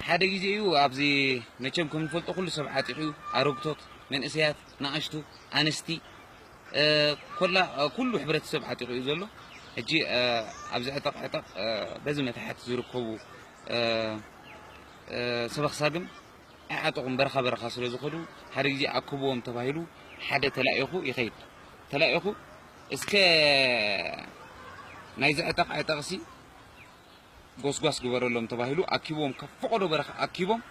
ሓደ ግዜ እዩ ኣብዚ መቸም ከም ንፈልጦ ኩሉ ሰብ ዓጢቑ እዩ። ኣረግቶት፣ መንእሰያት፣ ንኣሽቱ፣ ኣንስቲ፣ እ፣ ኮላ፣ እ፣ ኩሉ ሕብረተሰብ ዓጢቑ እዩ ዘሎ። ሕጂ፣ እ፣ ኣብዚ ዕጠቕ ዕጠቕ፣ እ፣ በዚ መታሕት ዝርከቡ፣ እ፣ እ፣ ሰበኽ ሳግም ኣይዓጠቑን፣ በረኻ በረኻ ስለ ዝኸዱ ሓደ ግዜ ኣክብዎም ተባሂሉ ሓደ ተላኢኹ ይኸይድ። ተላኢኹ እስከ ናይዚ ዕጠቕ ዕጠቕሲ ጎስጓስ ግበረሎም ተባሂሉ ኣኪቦም ካብ ፈቐዶ በረኻ ኣኪቦም።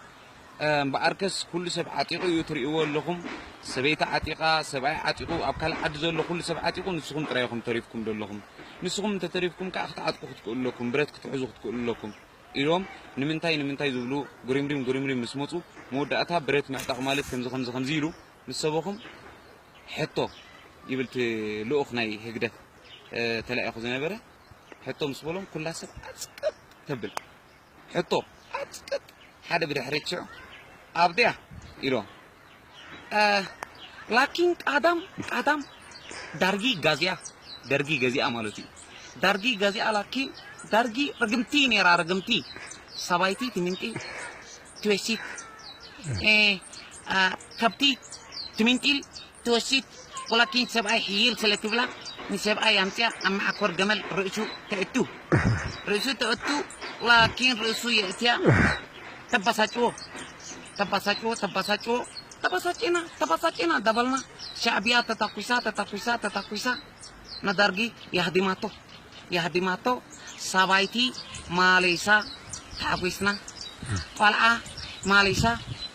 እምበኣርከስ ኩሉ ሰብ ዓጢቑ እዩ ትርእይዎ ኣለኹም። ሰበይቲ ዓጢቓ፣ ሰብኣይ ዓጢቑ፣ ኣብ ካልእ ዓዲ ዘሎ ኩሉ ሰብ ዓጢቑ፣ ንስኹም ጥራይ ኢኹም ተሪፍኩም ዘለኹም። ንስኹም እንተተሪፍኩም ከኣ ክትዓጥቁ ክትክእሉ ኣለኩም፣ ብረት ክትሕዙ ክትክእሉ ኣለኩም ኢሎም ንምንታይ ንምንታይ ዝብሉ ጉሪምሪም ጉሪምሪም ምስ መጹ፣ መወዳእታ ብረት ምዕጣቕ ማለት ከምዚ ከምዚ ከምዚ ኢሉ ምስ ሰበኹም ሕቶ ይብል እቲ ልኡኽ ናይ ህግደፍ፣ እ፣ ተላኢኹ ዝነበረ። ሕቶ ምስ በሎም ኩላ ሰብ ኣጽቅጥ ተብል። ሕቶ ኣጽቅጥ፣ ሓደ ብድሕሪት ሽዑ ኣብዲያ ኢሎም። እ፣ ላኪን ቀዳም ቀዳም ዳርጊ ጋዚያ፣ ደርጊ ገዚኣ ማለት እዩ። ዳርጊ ገዚኣ ላኪን ዳርጊ ርግምቲ ነይራ፣ ርግምቲ ሰባይቲ ትምንጢ ትወሲድ፣ እ፣ እ፣ ከብቲ ትምንጢል ትወስድ። ወላኪን ሰብኣይ ሕይል ስለ ትብላ ንሰብኣይ ኣምፅያ ኣብ መዓኮር ገመል ርእሱ ተእቱ። ርእሱ ተእቱ። ወላኪን ርእሱ የእትያ ተባሳጭዎ። ተባሳጭዎ ተባሳጭዎ። ተባሳጭና ተባሳጭና እንዳበልና ሻዕብያ ተታኩሳ ተታኩሳ ተታኩሳ ንደርጊ ያህዲማቶ። ያህዲማቶ። ሰባይቲ ማሌሳ ተሓጒስና። ቆልዓ ማሌሳ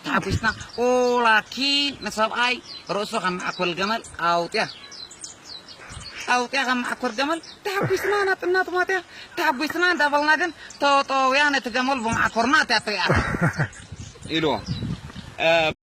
ተሓጒስና። ላኪን ንሰብኣይ ርእሱ ከም ማዕኮር ገመል ኣውጥያ ኣውጥያ ከም ማዕኮር ገመል ተሓጒስና። ናጥናት ማትያ ተሓጒስና እንዳበልና ግን ተጠውያ ነቲ ገመል ብማዕኮርና እትያ ትሪኣ ኢልዎ።